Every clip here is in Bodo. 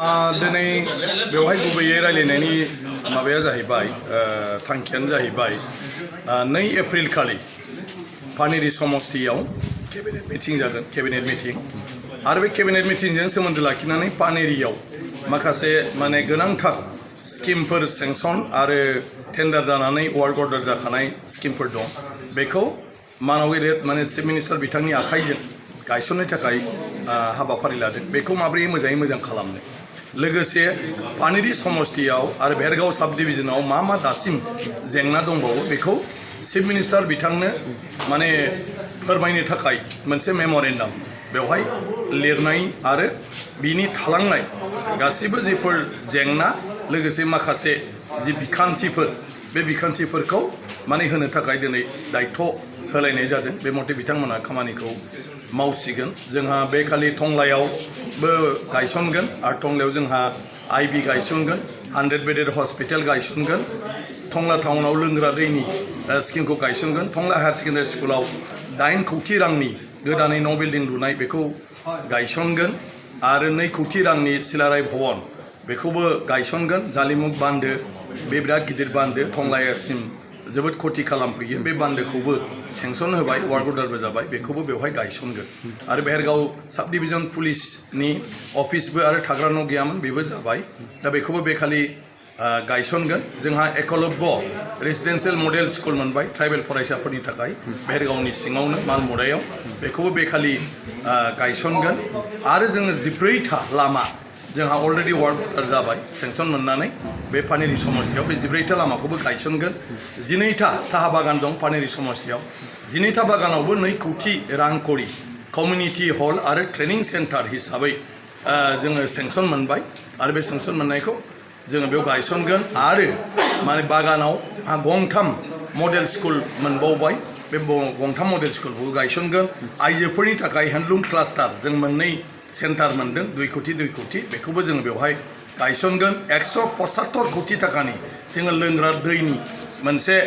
दिनै बेवहाय गुबैयै रायलायनायनि माबाया जाहैबाय थांखियानो जाहैबाय 2 एप्रिल खालि पानेरि समस्तियाव केबिनेट मिटिं जागोन केबिनेट मिटिं आरो बे केबिनेट मिटिंजों सोमोन्दो लाखिनानै पानेरियाव माखासे माने गोनांथार स्किमफोर सेंसन आरो टेन्डार जानानै वार्क अर्डार जाखानाय स्किमफोर दं बेखौ मानगेरेट माने चिफ मिनिस्टार बिथांनि आखाइजों गायसननो थाखाय हाबाफारि लादों बेखौ माबोरै मोजाङै मोजां खालामनो लोगोसे पानेरि समस्तियाव आरो भेरगाव साब डिभिजनाव मा दासिम जेंना दंबावो बेखौ चिफ मिनिस्टार बिथांनो माने फोरमायनो थाखाय मोनसे मेम'रेन्डाम बेवहाय लिरनाय आरो बिनि थालांनाय गासिबो जिफोर जेंना लोगोसे माखासे जि बिखान्थिफोर बे बिखान्थिफोरखौ माने होनो थाखाय दिनै दायित्व होलायनाय जादों बे मथे बिथांमोना खामानिखौ मावसिगोन जोंहा बे खालि टंलायावबो गायसनगोन आरो टंलायाव जोंहा आईबी गायसनगोन 100 बेडेड हस्पिटाल गायसनगोन टंला टाउनाव लोंग्रा दैनि स्किमखौ गायसनगोन टंला हायार सेकेन्डारि स्कुलाव 8 कौटि रांनि गोदानै न' बिल्डिं लुनाय बेखौ गायसनगोन आरो 2 कौटि रांनि सिलाराय भवन बेखौबो गायसनगोन जालिमुग बान्दो बे बिराद गिदिर बान्दो टंलायासिम जोबोद खथि खालामफैयो बे बान्दोखौबो सेंसन होबाय वार्क अर्डारबो जाबाय बेखौबो बेवहाय गायसनगोन आरो भेरगाव साब डिभिजन पुलिसनि अफिसबो आरो थाग्रा न' गैयामोन बेबो जाबाय दा बेखौबो बे खालि गायसनगोन जोंहा एकलव्य रेसिडेन्सियेल मडेल स्कुल मोनबाय ट्राइबेल फरायसाफोरनि थाखाय भेरगावनि सिङावनो मालमुरायाव बेखौबो बे खालि गायसनगोन आरो जोङो 14था लामा जोंहा अलरेडि वार्क अर्डार जाबाय सेंसन मोननानै बे पानेरि समस्तियाव बे 14था लामाखौबो गायसनगोन 12था साहा बागान दं पानेरि समस्तियाव 12था बागानावबो 2 कौटि रां करि कमिउनिटि हल आरो ट्रेनिं सेन्टार हिसाबै जोङो सेंसन मोनबाय आरो बे सेंसन मोननायखौ जोङो बेयाव गायसनगोन आरो माने बागानाव जोंहा गंथाम मडेल स्कुल मोनबावबाय बे गंथाम मडेल स्कुलखौ गायसनगोन आइजोफोरनि थाखाय हेन्डलुम क्लास्टार जों मोननै सेन्टार मोनदों 2 कौटि बेखौबो जोङो बेवहाय गायसनगोन 175 कौटि थाखानि जोङो लोंग्रा दैनि मोनसे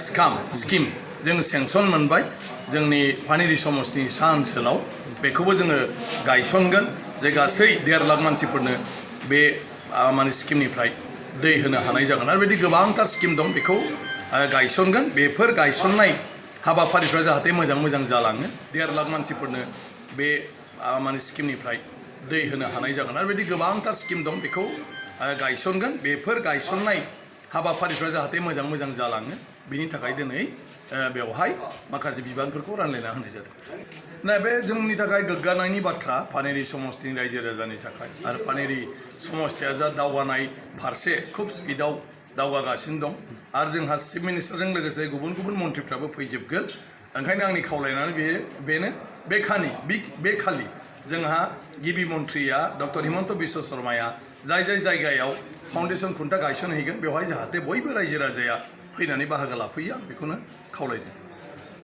स्किम जों सेंसन मोनबाय जोंनि पानेरि समस्तिनि सा ओनसोलाव बेखौबो जोङो गायसनगोन जे गासै 1.5 लाख मानसिफोरनो बे माने स्किमनिफ्राय दै होनो हानाय जागोन आरो बिदि गोबांथार स्किम दं बेखौ गायसनगोन बेफोर गायसननाय हाबाफारिफ्रा जाहाथे मोजां जालाङो 1.5 लाख मानसिफोरनो बे माने स्किमनिफ्राय दै होनो हानाय जागोन आरो बिदि गोबांथार स्किम दं बेखौ गायसनगोन बेफोर गायसननाय हाबाफारिफ्रा जाहाथे मोजां जालाङो बिनि थाखाय दिनै बेवहाय माखासे बिबानफोरखौ रानलायना होनाय जादों दा बे जोंनि थाखाय गोग्गानायनि बाथ्रा पानेरि समस्तिनि रायजो राजानि थाखाय आरो पानेरि समस्तिया जा दावगानाय फारसे खुब स्पिडआव दावगागासिनो दं आरो जोंहा चिफ मिनिस्टारजों लोगोसे गुबुन मन्थ्रिफ्राबो फैजोबगोन ओंखायनो आंनि खावलायनानै बेनो बे खालि जोंहा गिबि मन्थ्रिया डक्टर हिमन्त बिश्व शर्माया जाय जायगायाव फाउन्डेसन खुन्था गायसनहैगोन बेवहाय जाहाथे बयबो रायजो राजाया फैनानै बाहागो लाफैयो बेखौनो खावलायदों